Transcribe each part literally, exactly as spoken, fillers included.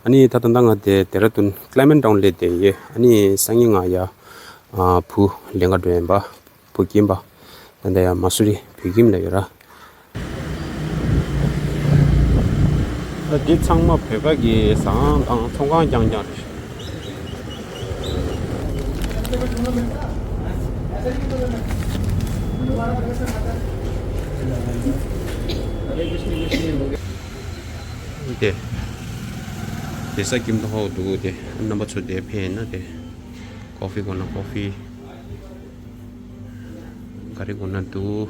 ཨ་ནི་ད་ད་ལྟ་ང་དེ་ལྡེ་ར་ལྡུན་ཀླེ་མེན་ཊའུན་སླེབས་བསྡད་ཡོད། ཨ་ནི་སང་ཉིན་ང་ཡ་ཨ་བུ་ལེན་ག་འགྲོ་ཡིན་པ། བུ་ཀིམ་པ། ད་ལྟ་ཡ་མ་སུ་རི་བོད་ཁྱིམ་ལ་ཡོད་ར། ད་འདི་ཚང་མ་བོད་པ་གི་ཟ་ཁང་དང་ཚོང་ཁང་རྐྱང་རྐྱང་རེད། དེ། དེ་ས་ཀིམ་ཏོ་ཧོ་འདུག་དེ། རྣམ་པ་ཚོ་དེ་ཕེབས་ན་དེ། ཀོ་ཧྥི་དགོས་ན་ཀོ་ཧྥི། ག་རེ་དགོས་ན་འདུག་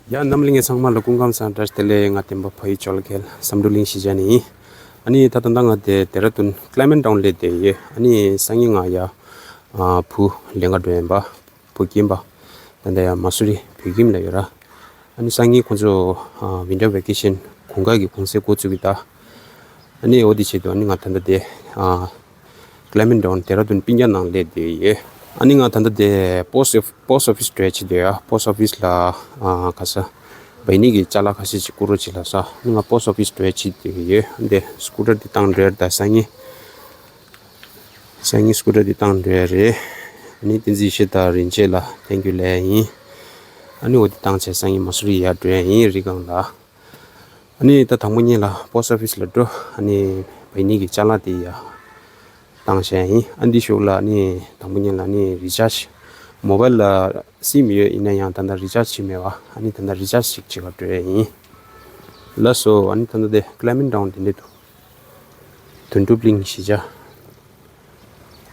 ཡ། རྣམ་གླིང་གི་ཚང་མ་ལ་སྐུ་ཁམས་བཟང་། བཀྲ་ཤིས་བདེ་ལེགས། ང་བསྟན་པ་ཕ་ཡུལ་ཅོ་ལ་ཁེལ་བསམ་འགྲུབ་གླིང་གཞིས་ཆགས་ནས་ཡིན། ཨ་ནི་ད་ད་ལྟ་ང་དེ་ལྡེ་ར་ལྡུན་ཀླེ་མེན་ཊའུན་སླེབས་བསྡད་ཡོད། ཨ་ནི་སང་ཉིན་ང་ཡ་ཨ་བུ་ལེན་ག་འགྲོ་ཡིན་པ། བུ་ཀིམ་པ། ད་ལྟ་ཡ་མ་སུ་རི་བོད་ཁྱིམ་ལ་ཡོད་ར། ཨ་ནི་སང་ཉིན་ཁོང་ཚོ་ཨ་ཝིན་ཊར་ཝེ་ཀེ་ཤན་དགུན་ཁ་གི་གུང་སེང་འགོ་བཙུགས་ཀྱི་ད། ཨ་ནི་འོ་དེ་ཆེད་དུ་ཨ་ནི་ང་ད་ལྟ་དེ་ཨ་ཀླེ་མེན་ཊའུན་ལྡེ་ར་ལྡུན་སྤུན་ཀྱག་ནང་སླེབས་བསྡད་ཡོད། ཨ་ནི་ང་ད་ལྟ་དེ་པོ་སི་པོ་སི་ཨོ་ཕི་སི་འགྲོ་ཡ་ཆེད་དུ་ཡ། པོ་སི་ཨོ་ཕི་སི་ལ་ཨ་ག་ས་བེ་ནི་གི་ཅ་ལག་ཁ་ཤས་ཅིག་བསྐུར་རོགས་བྱེད་ལབ་ས། ཨ་ནི་ང་པོ་སི་ཨོ་ཕི་སི་འགྲོ་ཡ་ཆེད་དུ་ཡོད། ཨ་ནི་སྐུ་ཊར་འདི་བཏང་འགྲོ་ཡ་རེད། ད་སང་ཉིན། སང་ཉིན་སྐུ་ཊར་འདི་བཏང་འགྲོ་ཡ་རེད། ཨ་ནི་བསྟན་འཛིན་ཡེ་ཤེས་དང་རིན་ཆེན་ལ་ཐེང་ཀིའུ་ལབ་ཡ་ཡིན། ཨ་ནི་འོ་འདི་བཏང་བྱས་སང་ཉིན་མ་སུ་རི་ཡར་འགྲོ་ཡ་ཡིན། རི་སྒང་ལ། ཨ་ནི་ད་དང་པོ་ཉིད་ལ་པོ་སི་ཨོ་ཕི་སི་ལ་འགྲོ། ཨ་ནི་བེ་ནི་གི་ཅ་ལག་དེ་ཡ་བཏང་བྱས་ཡིན། ཨ་འདི་ཤུགས་ལ་ཨ་ནི་དང་པོ་ཉིད་ལ་ཨ་ནི་རི་ཅར་ཇི། མོ་བལ་ལ་སིམ་ཡོད། ཡིན་ན་ཡང་ད་ལྟ་རི་ཅར་ཇི་བྱས་མེད་པ། ཨ་ནི་ད་ལྟ་རི་ཅར་ཇི་ཞིག་བྱེད་ག་འགྲོ་ཡ་ཡིན། ལགས་སོ། ཨ་ནི་ད་ལྟ་དེ་ཀླེ་མེན་ཊའུན་དེ་འདྲ་འདུག་དོན་གྲུབ་གླིང་གཞིས་ཆགས།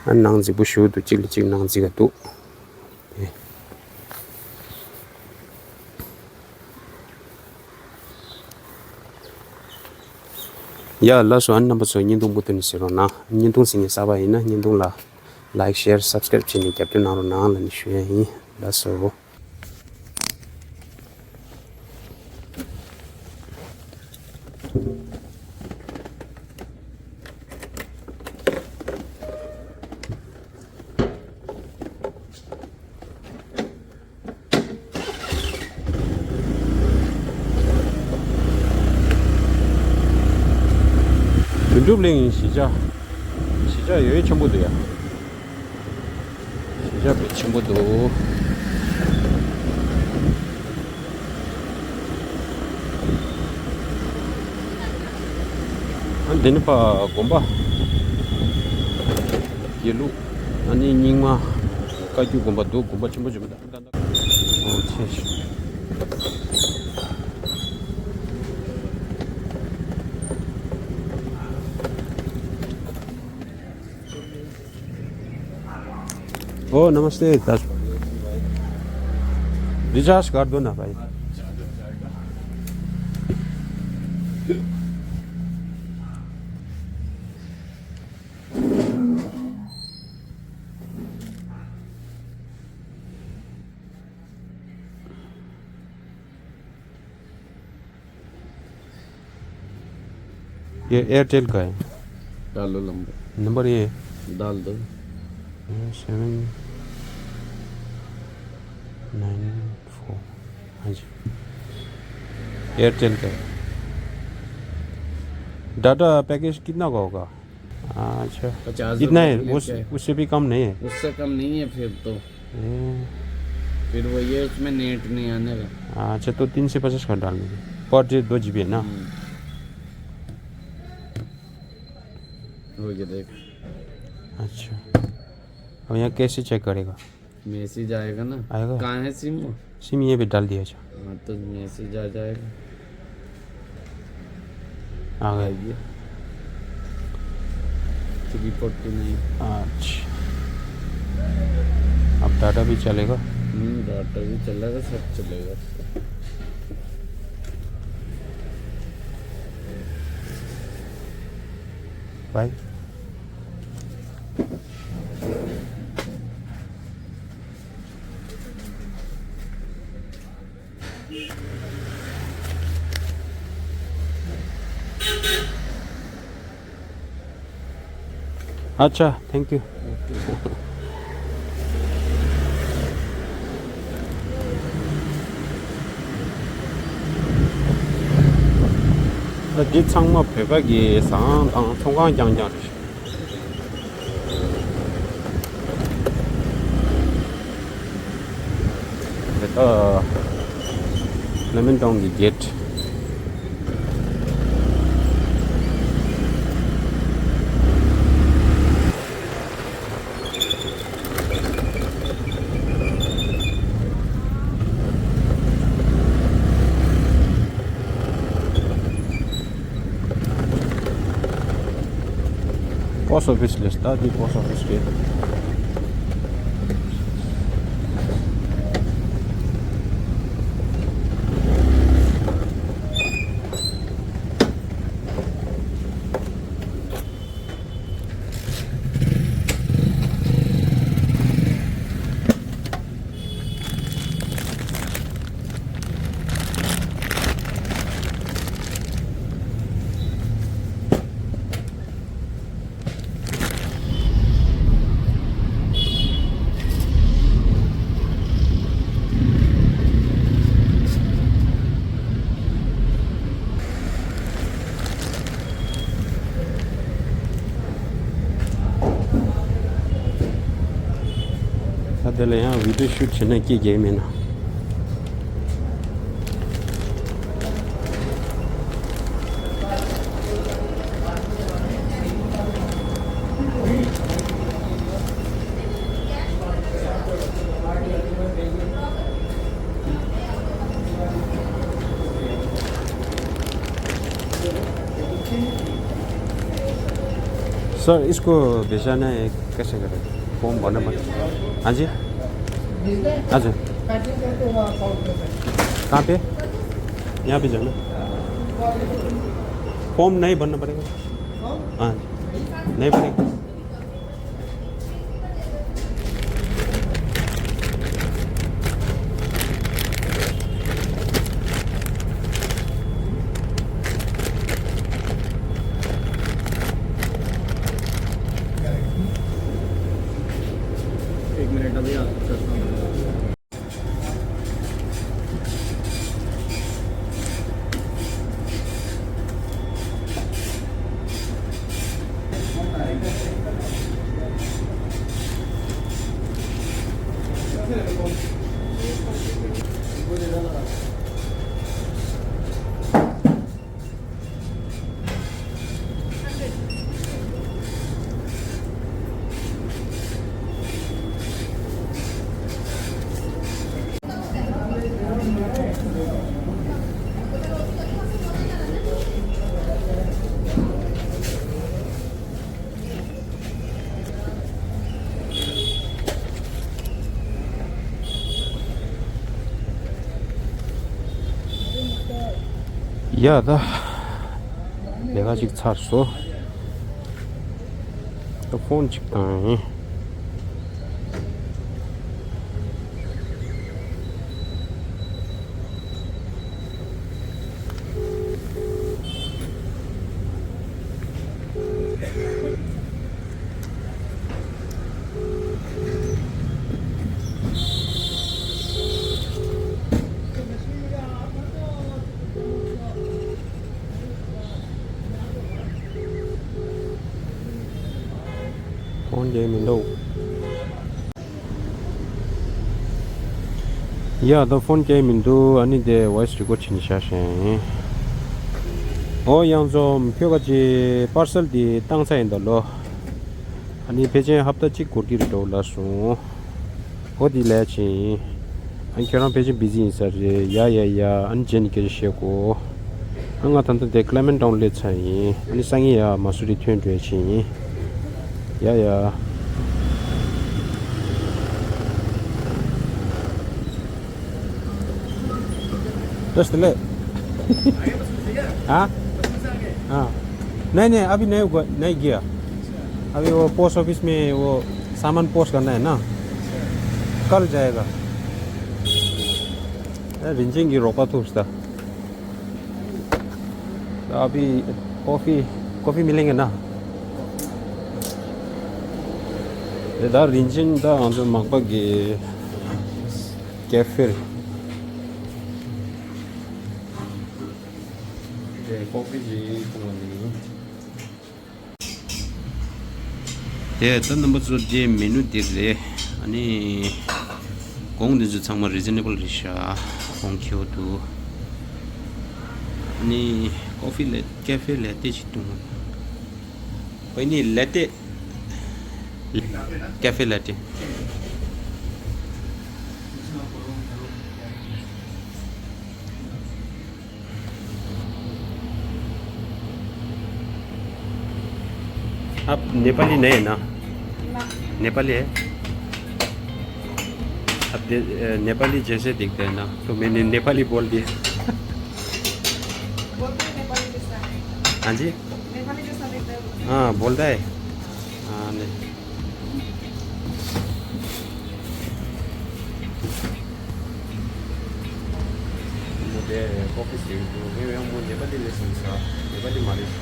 ཨ་ནང་རྫིག་པོ་ཞེ་པོ་འདུག་གཅིག་ལ་གཅིག་ནང་རྫིག་ག་འདུག་ཡ། ལགས་སོ། ཨ་ནི་རྣམ་པ་ཚོ་བརྙན་ཐུང་མུ་མཐུད་ནས་གཟིགས་རོགས་གནང་། བརྙན་ཐུང་གཟིགས་མཁན་གསར་པ་ཡིན་ན་བརྙན་ཐུང་ལ་ལའིཀ་ཤེར་སབ་སི་ཀ་རེབ་བྱས་ནས་རྒྱབ་སྐྱོར་གནང་རོགས་གནང་ལབ་ནས་ཞུ་ཡ་ཡིན། ལགས་སོ། དོན་གྲུབ་གླིང་གཞིས་ཆགས། གཞིས་ཆགས་ཡོད་ཆེན་པོ་འདུག་ཡ། གཞིས་ཆགས་དཔེ་ཆེན་པོ་འདུག་ཨ་འདི་ནི་ཕ་དགོན་པ། དགེ་ལུགས། ཨ་ནི་རྙིང་མ། བཀའ་བརྒྱུད་དགོན་པ་འདུག་དགོན་པ་ཆེན་པོ་ཆེན་པོ་འདུག་ཨོ་ཆེ་ཤོས། ओ नमस्ते दाजु। रिचार्ज गरिदिनु न भाइ। यो एयरटेल का है। डालो नंबर। नंबर ये है। डाल दो। Seven nine four. हाँ जी। एयरटेल का है। डाटा पैकेज कितना का होगा? अच्छा। पचास इतना रुपए है, के लिए उस, क्या है? उससे भी कम नहीं है? उससे कम नहीं है फिर तो। ए। फिर वही है, उसमें नेट नहीं आने का। अच्छा, तो तीन सौ पचास का डाल दीजिए। पर डे दो जीबी है ना? हम्म। हो गया, देख। अच्छा, अब यहाँ कैसे चेक करेगा? मैसेज आएगा ना। आएगा? कहाँ है सिम? सिम ये भी डाल दिया। अच्छा। हाँ, तो मैसेज आ जाएगा। आ गया। आइए। Three forty nine. अच्छा, अब डाटा भी चलेगा? हम्म, डाटा भी चलेगा, सब चलेगा। भाई। अच्छा, थ्याङ्क यू। ད་འདི་ཚང་མ་བོད་པ་གི་ཟ་ཁང་དང་ཚོང་ཁང་རྐྱང་རྐྱང་རེད། དེ་ད་བླ་སྨན་གྲོང་གི་གེ་ཊི། པོ་སི་ཊི་ཨོ་ཕི་སི་རེད། ད་འདི་པོ་སི་ཊི་ཨོ་ཕི་སི་རེད། ད་དེ་ལ་ཡང་བི་ཌིའོ་ཤུ་ཊི་བྱེད་ན་སྐྱིད་ཀྱི་མེད་ན། सर, इसको भेजा नहीं है, कैसे करें? फॉर्म भरना पड़ेगा। हाँ जी? हाँ जी। कहाँ पे? यहाँ पे जाना। फॉर्म नहीं भरना पड़ेगा? हाँ, नहीं पड़ेगा। एक मिनट, अभी आ करता हूँ। ཡ་ད། ལས་ཀ་ཅིག་ཚར་སོང་། ད་ཕོན་ཅིག་བཏང་ཡིན། ཕོན་རྒྱག་མི་འདུག་ཡ་ད་ཕོན་རྒྱག་མི་འདུག་ཨ་ནི་དེ་voice record བྱས་ནས་བཞག་ཤེས། ཨོ་ཡང་ཚོ་ཁྱོད་ཀ་ཅི་པར་སལ་དེ་བཏང་ཚར་ཡིན་ད་ལོ། ཨ་ནི་ཕལ་ཆེར་ཧབ་ཏ་གཅིག་འགོར་གྱི་རེད་འགྲོ་ལབ་སོང་། ཨོ་དེ་ལས་ཕྱིན། ཨ་ནི་ཁྱོད་རང་ཕལ་ཆེར་བི་ཟི་ཡིན་ས་རེད། ཡ་ཡ་ཡ། ཨ་ནི་རྗེས་ནས་སྐད་ཆ་བཤད་དགོས། ཨ་ང་ད་ལྟ་དེ་ཀླེ་མན་ཊའུན་སླེབས་ཚར་ཡིན། ཨ་ནི་སང་ཉིན་ཡ་མ་སུ་རི་ཐོན་འགྲོ་ཡ་ཕྱིན་ཡིན། ཡ་ཡ། दस ले। हाँ? हाँ। नहीं, नहीं, अभी नहीं हुआ, नहीं गया। अभी वो पोस्ट ऑफिस में वो सामान पोस्ट करना है ना, कल जाएगा। रिंचिंग की रोका तो उसका। अभी कॉफ़ी, कॉफ़ी मिलेंगे ना? ད་རིན་ཆེན་ད་ང་ཚོ་མག་པ་གི་ཀེ་ཧྥེ་རེད། དེ་ཀོ་ཧྥི་ཅིག་འཐུང་བ་ནི། དེ་ད་རྣམ་པ་ཚོ་དེ་མེ་ནུ་དེ་རེད། ཨ་ནི་གོང་དེ་ཚོ་ཚང་མ་རི་ཛི་ནེ་བལ་རེད་ཤག་གོང་ཁེ་པོ་འདུག་ཨ་ནི་ཀོ་ཧྥི་ལེ་ཀེ་ཧྥེ་ལེ་ཏེ་ཅིག་འཐུང་། ཨ་ནི་ལེ་ཏེ། कैफे लैटे। आप नेपाली नहीं है ना? नेपाली है? आप दे-, अ, नेपाली जैसे दिखते हैं ना, तो मैंने नेपाली बोल दिया। बोलते हैं नेपाली जैसा है। हाँ जी? नेपाली जैसा दिखता है। हाँ, बोलता है। हाँ, नहीं। म दे कफी सिउ दु, मे वे म नेपाली लेसन छ, नेपाली मालिस छ।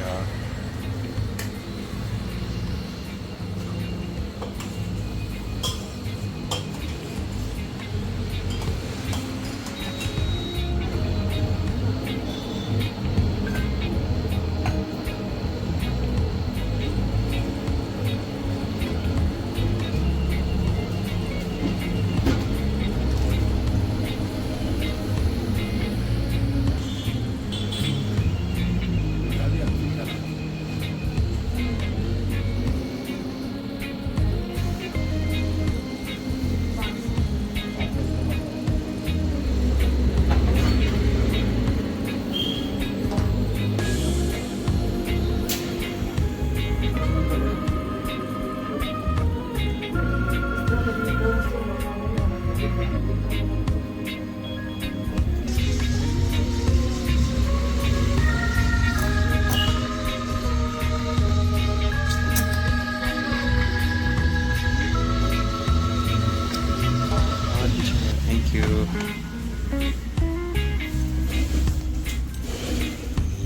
Thank you.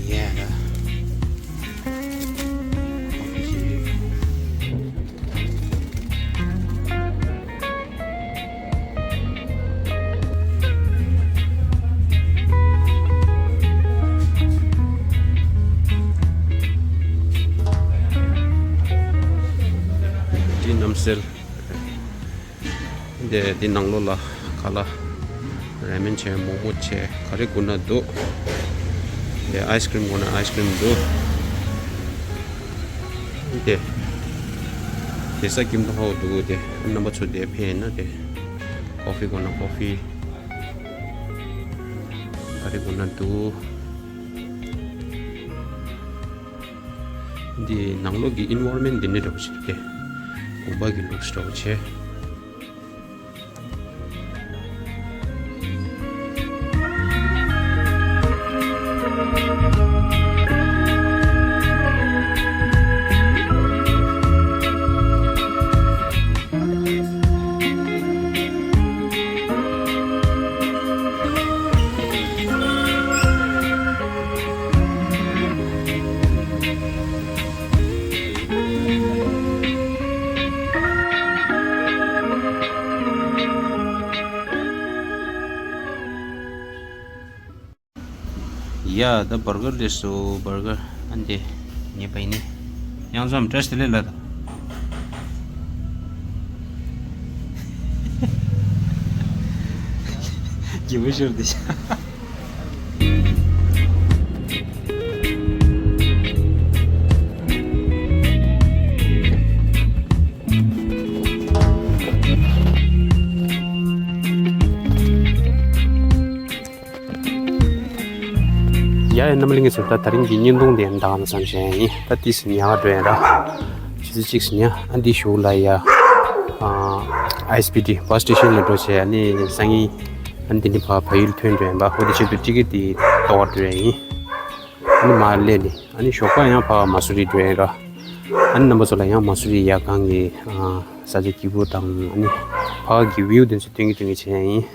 Yeah. འདི་རྣམ་སེལ། འདི་འདི་ནང་ལོགས་ལ་ཁ་ལག་ར་མེན་བྱས། མོག་མོག་བྱས། ག་རེ་དགོས་ན་འདུག་འདི་ཨའི་སི་ཀྲིམ་དགོས་ན་ཨའི་སི་ཀྲིམ་འདུག་འདི་དེ་ས་ཀྱིམ་ཐོག་འདུག་འདི་རྣམ་པ་ཚོ་དེ་ཕེབས་ན་དེ་ཀོ་ཧྥི་དགོས་ན་ཀོ་ཧྥི། ག་རེ་དགོས་ན་འདུག་འདི་ནང་ལོགས་ཀྱི་ཨིན་ཝའི་རོན་མེན་ཊི་འདི་འདྲ་འདྲ་པོ་ཞིག་རེད། དགོན་པ་གི་ལུགས་འདྲ་པོ་བྱས། ཡ་ད་བར་གར་སླེབས་སོང་། བར་གར་ཨ་འདི་ངས་པ་ཡིན་ནི། ཡང་འཛོམས་བཀྲ་ཤིས་བདེ་ལེགས་ལ་ད། སྐྱིད་པོ་ཤོར་དེ། ཡ་ཡ་རྣམ་པ་ལྷན་རྒྱས་ཚོ། ད་དེ་རིང་གི་བརྙན་ཐུང་དེ་ད་ག་ནས་བརྩམས་བྱས་ཡིན། ད་ཏིས་ཉག་འགྲོ་ཡིན་ར། ཆུ་ཚོད་གཅིག་ཟིན་ཡ། ཨ་འདི་གཞུག་ལ་ཡ། ཨ་ཨའི་ཨེས་བི་ཏི་བྷ་སི་སི་ཊེ་ཤན་ལ་འགྲོ་བྱས། ཨ་ནི་སང་ཉིན་ཨ་ནི་དེ་འདྲ་ཕར་བལ་ཡུལ་ཐོན་འགྲོ་ཡིན་པ། འོ་དེ་ཆེད་དུ་ཊི་ཀེ་ཊི་དེ་གཏོར་བ་འགྲོ་ཡ་ཡིན། ཨ་ནི་མར་སླེབས་ནས་ཨ་ནི་ཞོགས་པ་ཡང་ཕར་མ་སུ་རི་འགྲོ་ཡིན་ར། ཨ་ནི་རྣམ་པ་ཚོ་ལ་ཡང་མ་སུ་རི་ཡ་གང་གི་ཨ་ས་ཆ་སྐྱིད་པོ་དང་ཨ་ནི་ཕར་གི་བིའུ་དེ་ཚོ་སྟོན་གི་སྟོན་གི་བྱས་ཡ་ཡིན།